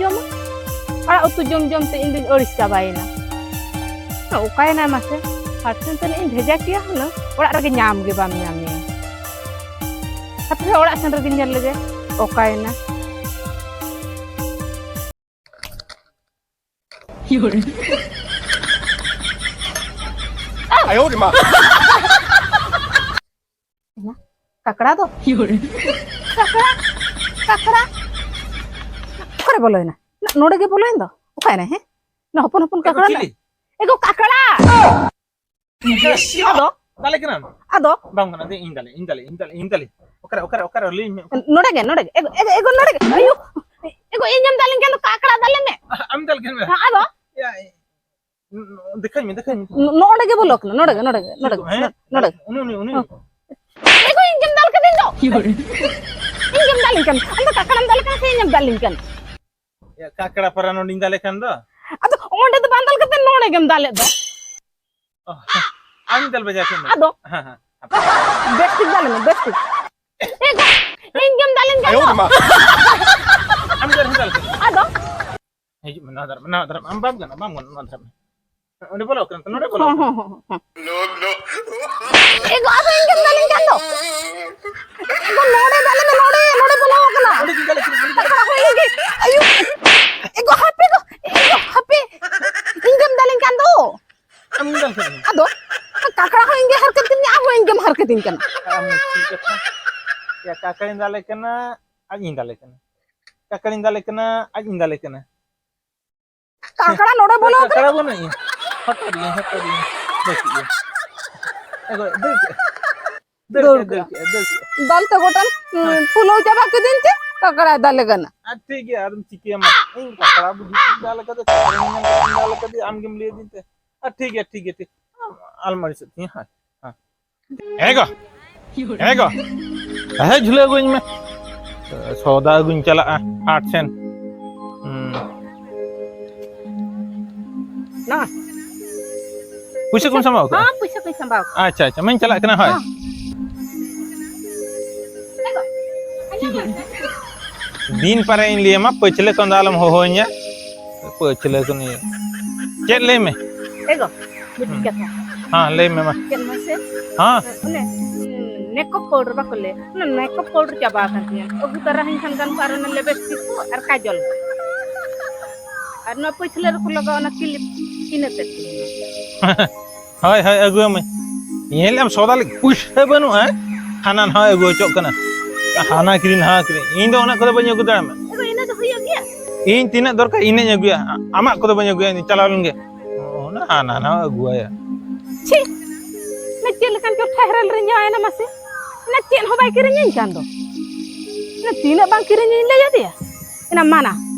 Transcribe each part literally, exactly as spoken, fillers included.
ᱡᱚᱢᱟ᱾ ᱟᱲᱟᱜ ᱩᱛᱩ ᱡᱚᱢ ᱡᱚᱢ ᱛᱮ ᱤᱧ ᱫᱩᱧ ᱟᱹᱲᱤᱥ ᱪᱟᱵᱟᱭᱮᱱᱟ᱾ ᱚᱠᱟᱭᱮᱱᱟᱭ ᱢᱟᱥᱮ? ᱦᱟᱴ ᱥᱮᱱ ᱛᱟᱹᱱᱤᱡ ᱤᱧ ᱵᱷᱮᱡᱟ ᱠᱮᱭᱟ ᱦᱩᱱᱟᱹᱝ, ᱚᱲᱟᱜ ᱨᱮᱜᱮ ᱧᱟᱢ ᱜᱮ ᱵᱟᱢ ᱧᱟᱢᱮᱭᱟ᱾ ᱦᱟᱯᱮ ᱚᱲᱟᱜ ᱥᱮᱱ ᱨᱮᱜᱮᱧ ᱧᱮᱞ ᱞᱮᱜᱮ, ᱚᱠᱟᱭᱮᱱᱟ? ᱠᱟᱠᱲᱟ ᱫᱚ? ᱠᱟᱠᱲᱟ? ᱠᱟᱠᱲᱟ? ᱚᱠᱟᱨᱮ ᱵᱚᱞᱚᱭᱮᱱᱟ? ᱱᱚᱰᱮ ᱜᱮ ᱵᱚᱞᱚᱭᱮᱱ ᱫᱚ᱾ ᱚᱠᱟᱭᱮᱱᱟᱭ, ᱦᱮᱸ? ᱱᱚᱣᱟ ᱦᱚᱯᱚᱱ ᱦᱚᱯᱚᱱ ᱠᱟᱠᱲᱟ ᱫᱚ? ᱮᱜᱳ, ᱠᱟᱠᱲᱟ! ᱟᱫᱚ? ᱫᱟᱞᱮ ᱠᱟᱱᱟᱢ? ᱟᱫᱚ? ᱵᱟᱝ ᱜᱟᱱᱚᱜᱼᱟ, ᱫᱮ, ᱤᱧ ᱫᱟᱞᱮ, ᱤᱧ ᱫᱟᱞᱮ, ᱤᱧ ᱫᱟᱞᱮ, ᱤᱧ ᱫᱟᱞᱮ᱾ ᱚᱠᱟᱨᱮ, ᱚᱠᱟᱨᱮ, ᱚᱠᱟᱨᱮ, ᱞᱟᱹᱭᱟᱹᱧ ᱢᱮ᱾ ᱱᱚᱰᱮ ᱜᱮ, ᱱᱚᱰᱮ ᱜᱮ᱾ ᱮᱜᱳ, ᱮᱜᱳ, ᱮᱜᱳ, ᱱᱚᱰᱮ ᱜᱮ᱾ ᱟᱭᱳ! ᱮᱜᱳ, ᱤᱧᱮᱢ ᱫᱟᱞᱤᱧ ᱠᱷᱟᱱ ᱫᱚ ᱠᱟᱠᱲᱟ ᱫᱟᱞᱮ ᱢᱮ᱾ ᱟᱢ ᱫᱟᱞ ᱠᱟᱱ ᱢᱮ᱾ ᱦᱮᱸ, ᱟᱫᱚ? ᱭᱟ, ᱤ-, ᱱᱚ-, ᱫᱮᱠᱷᱟᱧ ᱢᱮ, ᱫᱮᱠᱷᱟᱧ ᱢᱮ᱾ ᱱᱚ-, ᱱᱚᱰᱮ ᱜᱮ ᱵᱚᱞᱚ ᱠᱟᱱᱟ, ᱱᱚᱰᱮ ᱜᱮ, ᱱᱚᱰᱮ ᱜᱮ, ᱱᱚᱰᱮ ᱜᱮ, ᱦᱮᱸ? ᱱᱚᱰᱮ ᱜᱮ᱾ ᱩᱱᱤ, ᱩᱱᱤ, ᱩᱱᱤ᱾ ᱦᱮᱸ᱾ ᱮᱜᱳ, ᱤᱧ ᱜᱮᱢ ᱫᱟᱞ ᱠᱟᱹᱫᱤᱧ ᱫᱚ᱾ ᱤᱧ ᱜᱮᱢ ᱫᱟᱞᱤᱧ ᱠᱟᱱ᱾ ᱟᱢ ᱫᱚ ᱠᱟᱠᱲᱟᱢ ᱫᱟᱞᱮ ᱠᱟᱱᱟ ᱥᱮ ᱤᱧᱮᱢ ᱫᱟᱞᱤᱧ ᱠᱟᱱ? ᱭᱟ, ᱠᱟᱠᱲᱟ ᱯᱟᱨᱟ ᱱᱚᱰᱮᱧ ᱫᱟᱞᱮ ᱠᱟᱱ ᱫᱚ᱾ ᱟᱫᱚ ᱚᱸᱰᱮ ᱫᱚ ᱵᱟᱝ ᱫᱟᱞ ᱠᱟᱛᱮ ᱱᱚᱰᱮ ᱜᱮᱢ ᱫᱟᱞᱮᱫ ᱫᱚ᱾ ᱚ, ᱟᱢ ᱫᱟᱞ ᱵᱟᱡᱟᱣ ᱠᱮᱫ ᱢᱮ᱾ ᱟᱫᱚ? ᱦᱮᱸ, ᱦᱮᱸ᱾ ᱵᱮᱥ ᱴᱷᱤᱠ ᱫᱟᱞᱮ ᱢᱮ, ᱵᱮᱥ ᱴᱷᱤᱠ᱾ ᱮ ᱜᱚ, ᱤᱧ ᱜᱮᱢ ᱫᱟᱞᱮᱧ ᱠᱟᱱ ᱫᱚ᱾ ᱟᱢ ᱫᱟᱞ ᱦᱚᱸ ᱫᱟᱞ ᱠᱮᱫ᱾ ᱟᱫᱚ? ᱦᱤᱡᱩᱜ ᱢᱮ, ᱱᱚᱣᱟ ᱫᱷᱟᱨᱮ, ᱱᱚᱣᱟ ᱫᱷᱟᱨᱮ, ᱟᱢ ᱵᱟᱢ ᱜᱟᱱᱚᱜᱼᱟ, ᱵᱟᱢ ᱜᱟᱱᱚᱜᱼᱟ, ᱱᱚᱣᱟ ᱫᱷᱟᱨᱮ᱾ ᱚᱸᱰᱮ ᱵᱚᱞᱚ ᱠᱟᱱᱟ, ᱱᱚᱰᱮ ᱵᱚᱞᱚ ᱦᱚᱸ, ᱠᱟᱱᱟ᱾ ᱦᱚᱸ, ᱦᱚᱸ, ᱦᱚᱸ᱾ ᱮ ᱜᱚ, ᱟᱫᱚ ᱤᱧ ᱜᱮᱢ ᱫᱟᱞᱮᱧ ᱠᱟᱱ ᱫᱚ᱾ ᱮ ᱜᱚ, ᱱᱚᱰᱮ ᱫᱟᱞᱮ ᱢᱮ, ᱱᱚᱰᱮ, ᱱᱚᱰᱮ ᱵᱚᱞᱚ ᱠᱟᱱᱟ᱾ ᱚᱸᱰᱮ ᱜᱮ ᱫᱟᱞᱮ ᱠᱟᱱᱟ, ᱚᱸᱰᱮ ᱜᱮ ᱫᱟᱞᱮ ᱠᱟᱠᱲᱟ ᱦᱚᱸ ᱤᱧ ᱜᱮ᱾ ᱟᱭᱩ, ᱮ ᱜᱚ, ᱦᱟᱯᱮ ᱜᱚ, ᱮ ᱜᱚ, ᱦᱟᱯᱮ᱾ ᱤᱧ ᱜᱮᱢ ᱫᱟᱞᱮᱧ ᱠᱟᱱ ᱫᱚ᱾ ᱟᱢ ᱜᱮᱢ ᱫᱟᱞ ᱠᱟᱱᱟ᱾ ᱟᱫᱚ ᱠᱟᱠᱲᱟ ᱦᱚᱸ ᱤᱧ ᱜᱮ ᱦᱟᱨᱠᱮᱛ ᱠᱤᱫᱤᱧᱟ, ᱟᱢ ᱦᱚᱸ ᱤᱧ ᱜᱮᱢ ᱦᱟᱨᱠᱮᱛᱤᱧ ᱠᱟᱱᱟ᱾ ᱟᱢ ᱪᱮᱫ ᱠᱟᱛᱷᱟ? ᱭᱟ, ᱠᱟᱠᱲᱟᱧ ᱫᱟᱞᱮ ᱠᱟᱱᱟ, ᱟᱡ ᱤᱧ ᱫᱟᱞᱮ ᱠᱟᱱᱟ᱾ ᱠᱟᱠᱲᱟᱧ ᱫᱟᱞᱮ ᱠᱟᱱᱟ, ᱟᱡ ᱤᱧ ᱫᱟᱞᱮ ᱠᱟᱱᱟ᱾ ᱠᱟᱠᱲᱟ ᱱᱚᱰᱮ ᱵᱚᱞᱚ ᱠᱟᱠᱲᱟ ᱠᱟᱱᱟ᱾ ᱵᱟᱹᱱᱩᱜ ᱤᱧ᱾ ᱦᱚᱴᱚᱜ ᱨᱮ, ᱦᱚᱴᱚᱜ ᱨᱮ᱾ ᱵᱟᱹᱪᱩᱜ ᱜᱮᱭᱟ᱾ ᱮ ᱜᱚ, ᱫᱟᱹᱲ ᱠᱮᱫ᱾ ᱫᱟᱹᱲ ᱫᱟᱹᱲ ᱠᱮᱫ, ᱫᱟᱹᱲ ᱠᱮᱫ᱾ ᱠᱮᱫ, ᱫᱟᱹᱲ ᱠᱮᱫ᱾ ᱫᱟᱞ ᱛᱮ ᱜᱚᱴᱟᱢ, ᱦᱮᱸ᱾ ᱯᱷᱩᱞᱟᱹᱣ ᱪᱟᱵᱟ ᱠᱤᱫᱤᱧ ᱛᱮ ᱠᱟᱠᱲᱟᱭ ᱫᱟᱞᱮ ᱠᱟᱱᱟ᱾ ᱟᱨ ᱴᱷᱤᱠ ᱜᱮᱭᱟ, ᱟᱨᱮᱢ ᱪᱤᱠᱟᱹᱭᱟ ᱢᱟ? ᱤᱧ ᱠᱟᱠᱲᱟ ᱵᱩᱡᱷᱟᱹᱣ ᱫᱟᱞ ᱠᱟᱫᱮ, ᱠᱟᱠᱲᱟ ᱧᱮᱞ ᱠᱟᱛᱮᱧ ᱫᱟᱞ ᱠᱟᱫᱮ, ᱟᱢ ᱜᱮᱢ ᱞᱟᱹᱭ ᱟᱹᱫᱤᱧ ᱛᱮ᱾ ᱟᱨ ᱴᱷᱤᱠ ᱜᱮᱭᱟ, ᱴᱷᱤᱠ ᱜᱮᱭᱟ, ᱴᱷᱤᱠ᱾ ᱟᱞᱚᱢ ᱟᱹᱲᱤᱥᱚᱜ ᱛᱤᱧᱟᱹ, ᱦᱮᱸ, ᱦᱮᱸ᱾ ᱮ ᱜᱚ, ᱮ ᱜᱚ, ᱦᱮᱡ ᱡᱷᱩᱞᱟᱹ ᱟᱹᱜᱩᱧ ᱢᱮ᱾ ᱥᱚᱣᱫᱟ ᱟᱹᱜᱩᱧ ᱪᱟᱞᱟᱜᱼᱟ ᱦᱟᱴ ᱥᱮᱱ᱾ ᱦᱩᱸ᱾ ᱱᱟ᱾ ᱯᱩᱭᱥᱟᱹ ᱠᱚᱢ ᱥᱟᱢᱵᱟᱣ ᱠᱟᱜᱼᱟ? ᱦᱚᱸ, ᱯᱩᱭᱥᱟᱹ ᱠᱚᱧ ᱥᱟᱢᱵᱟᱣ ᱠᱟᱜᱼᱟ᱾ ᱟᱪᱪᱷᱟ, ᱟᱪᱪᱷᱟ, ᱢᱟᱧ ᱪᱟᱞᱟᱜ ᱠᱟᱱᱟ, ᱦᱳᱭ᱾ ᱦᱚᱸ᱾ ᱮ ᱜᱚ, ᱟᱸᱡᱚᱢ ᱢᱮ᱾ ᱫᱤᱱ ᱯᱟᱨᱮ ᱤᱧ ᱞᱟᱹᱭ ᱟᱢᱟ, ᱯᱟᱹᱪᱷᱞᱟᱹ ᱠᱷᱚᱱ ᱫᱚ ᱟᱞᱚᱢ ᱦᱚᱦᱚᱧᱟ᱾ ᱯᱟᱹᱪᱷᱞᱟᱹ ᱠᱷᱚᱱ ᱤᱭᱟᱹ᱾ ᱪᱮᱫ ᱞᱟᱹᱭ ᱢᱮ? ᱮ ᱜᱚ, ᱢᱤᱫᱴᱤᱡ ᱦᱩᱸ᱾ ᱠᱟᱛᱷᱟ᱾ ᱦᱮᱸ, ᱞᱟᱹᱭ ᱢᱮ ᱢᱟ᱾ ᱪᱮᱫ ᱢᱟᱥᱮ? ᱦᱮᱸ᱾ ᱚᱱᱮ, ᱩᱸ, ᱢᱮᱠᱚᱯ ᱯᱟᱣᱰᱟᱨ ᱵᱟᱠᱚ ᱞᱟᱹᱭᱟ, ᱚᱱᱟ ᱢᱮᱠᱚᱯ ᱯᱟᱣᱰᱟᱨ ᱪᱟᱵᱟ ᱟᱠᱟᱱ ᱛᱤᱧᱟ᱾ ᱟᱹᱜᱩ ᱛᱟᱨᱟ ᱟᱹᱧ ᱠᱷᱟᱱ ᱜᱟᱱ ᱠᱚᱜᱼᱟ, ᱟᱨ ᱚᱱᱟ ᱞᱤᱯᱤᱥᱴᱤᱠ ᱠᱚ ᱟᱨ ᱠᱟᱡᱚᱞ ᱠᱚ᱾ ᱟᱨ ᱱᱚᱣᱟ ᱯᱟᱹᱪᱷᱞᱟᱹ ᱨᱮᱠᱚ ᱞᱟᱜᱟᱣᱟ, ᱚᱱᱟ ᱠᱤᱞᱤᱯ, ᱤᱱᱟᱹ ᱛᱮᱫ ᱜᱮ᱾ ᱦᱳᱭ, ᱦᱳᱭ, ᱟᱹᱜᱩᱭᱟᱢᱟᱹᱧ᱾ ᱧᱮᱞ ᱮᱢ, ᱥᱚᱫᱟ ᱞᱟᱹᱜᱤᱫ ᱯᱩᱭᱥᱟᱹ ᱵᱟᱹᱱᱩᱜᱼᱟ, ᱦᱟᱱᱟ ᱱᱟᱣᱟ ᱟᱹᱜᱩ ᱦᱚᱪᱚᱜ ᱠᱟᱱᱟ᱾ ᱦᱟᱱᱟ ᱠᱤᱨᱤᱧ, ᱱᱟᱣᱟ ᱠᱤᱨᱤᱧ᱾ ᱤᱧ ᱫᱚ ᱚᱱᱟ ᱠᱚᱫᱚ ᱵᱟᱹᱧ ᱟᱹᱜᱩ ᱫᱟᱲᱮᱭᱟᱜᱼᱟ᱾ ᱟᱫᱚ ᱤᱱᱟᱹ ᱫᱚ ᱦᱩᱭᱩᱜ ᱜᱮᱭᱟ᱾ ᱤᱧ ᱛᱤᱱᱟᱹᱜ ᱫᱚᱨᱠᱟᱨ, ᱤᱱᱟᱹᱧ ᱟᱹᱜᱩᱭᱟ᱾ ᱟᱢᱟᱜ ᱠᱚᱫᱚ ᱵᱟᱹᱧ ᱟᱹᱜᱩᱭᱟ, ᱤᱧ ᱪᱟᱞᱟᱣ ᱞᱮᱱ ᱜᱮ᱾ ᱚᱱᱟ ᱦᱟᱱᱟ ᱱᱟᱣᱟ ᱟᱹᱜᱩᱣᱟᱭᱟ᱾ ᱪᱷᱤ! ᱱᱟ ᱪᱮᱫ ᱞᱮᱠᱟᱱ ᱪᱚᱴᱷᱟ ᱦᱮᱨᱮᱞ ᱨᱮᱧ ᱡᱟᱶᱟᱭᱮᱱᱟ ᱢᱟᱥᱮ? ᱱᱟ ᱪᱮᱫ ᱦᱚᱸ ᱵᱟᱭ ᱠᱤᱨᱤᱧᱟᱹᱧ ᱠᱟᱱ ᱫᱚ᱾ ᱱᱟ ᱛᱤᱱᱟᱹᱜ ᱵᱟᱝ ᱠᱤᱨᱤᱧᱤᱧ ᱞᱟᱹᱭ ᱟᱫᱮᱭᱟ? ᱮᱱᱟ ᱢᱟᱱᱟ,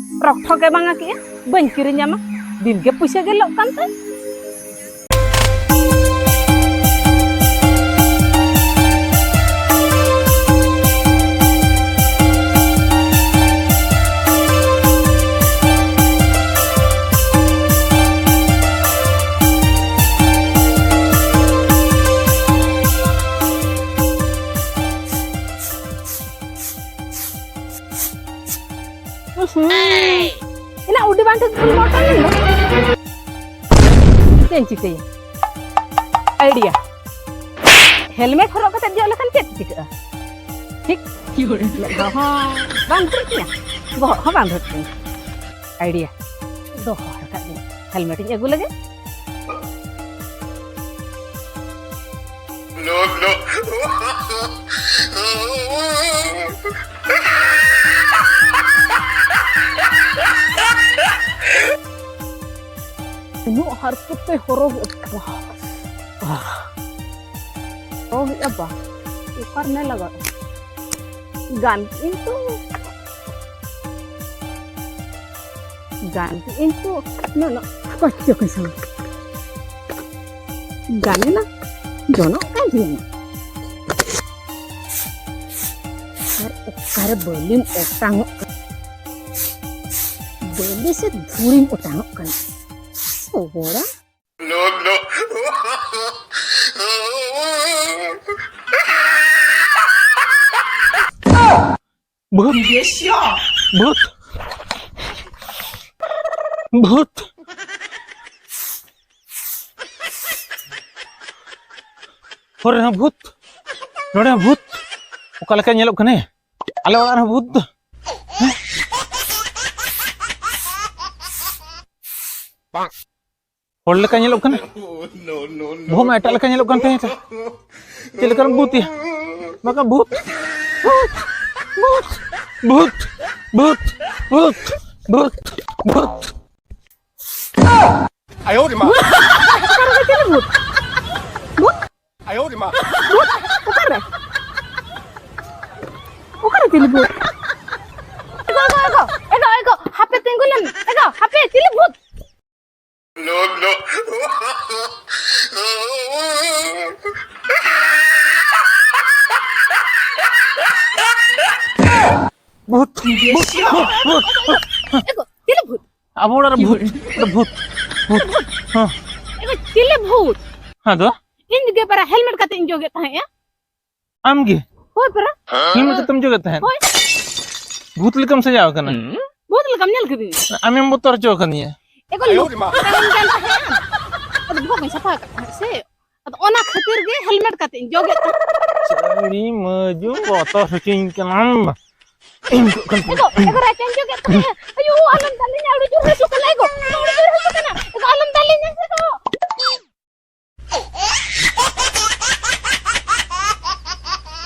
ᱨᱚᱠᱛᱷᱚ ᱜᱮ ᱵᱟᱝᱟ ᱠᱮᱜᱼᱟ, ᱵᱟᱹᱧ ᱠᱤᱨᱤᱧᱟᱢᱟ, ᱫᱤᱱ ᱜᱮ ᱯᱩᱭᱥᱟᱹ ᱜᱮ ᱞᱚᱜ ᱠᱟᱱ ᱛᱟᱭ᱾ ᱩᱦᱩᱸ᱾ ᱮᱱᱟ ᱩᱰᱤ ᱵᱟᱝ ᱴᱷᱤᱠ ᱵᱚᱞ ᱢᱚᱴᱚᱨ ᱞᱤᱧ ᱫᱚ᱾ ᱪᱮᱫ ᱤᱧ ᱪᱤᱠᱟᱹᱭᱟ? ᱟᱭᱰᱤᱭᱟ᱾ ᱦᱮᱞᱢᱮᱴ ᱦᱚᱨᱚᱜ ᱠᱟᱛᱮ ᱡᱚᱜ ᱞᱮᱠᱷᱟᱱ ᱪᱮᱫ ᱪᱤᱠᱟᱹᱜᱼᱟ? ᱴᱷᱤᱠ? ᱢᱮᱫ ᱫᱷᱟᱣ ᱦᱚᱸ ᱵᱟᱝ ᱫᱷᱩᱲᱤᱜ ᱛᱤᱧᱟ, ᱵᱚᱦᱚᱜ ᱦᱚᱸ ᱵᱟᱝ ᱫᱷᱩᱲᱤᱜ ᱛᱤᱧᱟ᱾ ᱟᱭᱰᱤᱭᱟ᱾ ᱫᱚᱦᱚ ᱦᱚᱴᱚ ᱠᱟᱜ ᱫᱤᱧ᱾ ᱦᱮᱞᱢᱮᱴ ᱤᱧ ᱟᱹᱜᱩ ᱞᱮᱜᱮ᱾ No, no. ᱩᱱᱟᱹᱜ ᱦᱟᱨᱠᱮᱛ ᱛᱮ ᱦᱚᱨᱚᱜᱮᱫ ᱠᱚᱣᱟ᱾ ᱦᱚᱨᱚᱜᱮᱫᱼᱟ ᱵᱟ, ᱚᱠᱟ ᱨᱮ ᱞᱟᱜᱟᱜᱼᱟ? ᱜᱟᱱ ᱠᱤᱱᱛᱩ ᱜᱟᱱ ᱠᱮᱜ ᱟᱹᱧ ᱛᱚ, ᱱᱚᱜᱼᱚ ᱱᱚᱣᱟ ᱠᱚᱪᱪᱚ ᱠᱚᱪᱚ᱾ ᱜᱟᱱᱮᱱᱟ, ᱡᱚᱱᱚᱜ ᱠᱟᱱ ᱛᱤᱧᱟ᱾ ᱟᱨ ᱚᱠᱟᱨᱮ ᱵᱟᱹᱞᱤᱢ ᱚᱴᱟᱝᱚᱜ ᱠᱟᱱᱟ? ᱵᱟᱹᱞᱤ ᱥᱮ ᱫᱷᱩᱲᱤᱢ ᱚᱴᱟᱝᱚᱜ ᱠᱟᱱᱟ? ᱥᱚᱵᱚᱲᱟ᱾ No, no. ᱵᱷᱩᱛ᱾ ᱵᱷᱩᱛ᱾ ᱵᱷᱩᱛ᱾ ᱦᱚᱨ ᱨᱮᱦᱚᱸ ᱵᱷᱩᱛ, ᱱᱚᱰᱮ ᱦᱚᱸ ᱵᱷᱩᱛ᱾ ᱚᱠᱟ ᱞᱮᱠᱟ ᱧᱮᱞᱚᱜ ᱠᱟᱱᱟᱭ? ᱟᱞᱮ ᱚᱲᱟᱜ ᱨᱮᱦᱚᱸ ᱵᱷᱩᱛ ᱫᱚ᱾ ᱦᱚᱲ ᱞᱮᱠᱟ ᱧᱮᱞᱚᱜ ᱠᱟᱱᱟ᱾ ᱵᱚᱦᱚᱜ ᱢᱟ ᱮᱴᱟᱜ ᱞᱮᱠᱟ ᱧᱮᱞᱚᱜ ᱠᱟᱱ ᱛᱟᱦᱮᱸᱫ᱾ ᱪᱮᱫ ᱞᱮᱠᱟᱱ ᱵᱷᱩᱛ ᱭᱟ? ᱵᱟᱠᱷᱟᱱ ᱵᱷᱩᱛ, ᱵᱷᱩᱛ, ᱵᱷᱩᱛ, ᱵᱷᱩᱛ᱾ ᱟᱭᱳ ᱨᱮ ᱢᱟ᱾ ᱚᱠᱟᱨᱮ ᱪᱤᱞᱤ ᱵᱷᱩᱛ? ᱵᱷᱩᱛ? ᱟᱭᱳ ᱨᱮ ᱢᱟ᱾ ᱵᱷᱩᱛ? ᱚᱠᱟᱨᱮ? ᱚᱠᱟᱨᱮ ᱪᱤᱞᱤ ᱵᱷᱩᱛ? ᱮᱜᱳ, ᱮᱜᱳ, ᱮᱜᱳ, ᱮᱜᱳ, ᱮᱜᱳ, ᱦᱟᱯᱮ ᱛᱤᱸᱜᱩ ᱞᱮᱢ᱾ ᱮᱜᱳ, ᱦᱟᱯᱮ, ᱪᱤᱞᱤ ᱵᱷᱩᱛ? No, no. ᱵᱷᱩᱛ, ᱵᱷᱩᱛ, ᱵᱷᱩᱛ, ᱵᱷᱩᱛ᱾ ᱮᱜᱳ, ᱪᱤᱞᱤ ᱵᱷᱩᱛ? ᱟᱵᱚ ᱚᱲᱟᱜ ᱨᱮ ᱵᱷᱩᱛ, ᱵᱷᱩᱛ, ᱵᱷᱩᱛ᱾ ᱦᱮᱸ᱾ ᱮᱜᱳ, ᱪᱤᱞᱤ ᱵᱷᱩᱛ? ᱦᱮᱸ ᱫᱚ? ᱤᱧ ᱜᱮ ᱯᱟᱨᱟ helmet ᱠᱟᱛᱮ ᱤᱧ ᱡᱚᱜᱮᱫ ᱛᱟᱦᱮᱸᱜᱼᱟ᱾ ᱟᱢ ᱜᱮ? ᱦᱳᱭ ᱯᱟᱨᱟ᱾ ᱤᱧ ᱢᱚᱛᱚ ᱛᱮᱢ ᱡᱚᱜᱮᱫ ᱛᱟᱦᱮᱸᱫ? ᱦᱳᱭ᱾ ᱵᱷᱩᱛ ᱞᱮᱠᱟᱢ ᱥᱟᱡᱟᱣ ᱟᱠᱟᱱᱟ᱾ ᱵᱷᱩᱛ ᱞᱮᱠᱟᱢ ᱧᱮᱞ ᱠᱤᱫᱤᱧᱟ? ᱟᱢᱮᱢ ᱵᱚᱛᱚᱨ ᱦᱚᱪᱚ ᱟᱠᱟᱫᱤᱧᱟ᱾ ᱮᱜᱳ ᱞᱩᱠ ᱛᱟᱦᱮᱸ ᱠᱟᱱ ᱛᱟᱦᱮᱸᱫ᱾ ᱟᱫᱚ ᱵᱚᱦᱚᱜ ᱠᱚᱧ ᱥᱟᱯᱷᱟ ᱟᱠᱟᱫ ᱛᱟᱦᱮᱸᱫ ᱥᱮ᱾ ᱟᱫᱚ ᱚᱱᱟ ᱠᱷᱟᱹᱛᱤᱨ ᱜᱮ helmet ᱠᱟᱛᱮ ᱤᱧ ᱡᱚᱜᱮᱫ ᱛᱟᱦᱮᱸᱫ᱾ ᱟᱹᱰᱤ ᱢᱟᱹᱡᱩᱢ ᱵᱚᱛᱚᱨ ᱦᱚᱪᱚᱧ ᱠᱟᱱᱟᱢ᱾ ᱤᱧ ᱫᱚ ᱠᱟᱱ ᱮᱜᱳ, ᱮᱜᱳ ᱨᱟᱪᱟᱧ ᱡᱚᱜᱮᱫ ᱛᱟᱦᱮᱸᱫ᱾ ᱟᱭᱳ, ᱟᱞᱚᱢ ᱫᱟᱞᱤᱧᱟ, ᱟᱹᱰᱤ ᱡᱳᱨ ᱦᱟᱹᱥᱩ ᱠᱟᱱᱟ᱾ ᱮᱜᱳ, ᱟᱹᱰᱤ ᱡᱳᱨ ᱦᱟᱹᱥᱩ ᱠᱟᱱᱟ᱾ ᱮᱜᱳ, ᱟᱞᱚᱢ ᱫᱟᱞᱤᱧᱟ ᱥᱮ ᱜᱳ᱾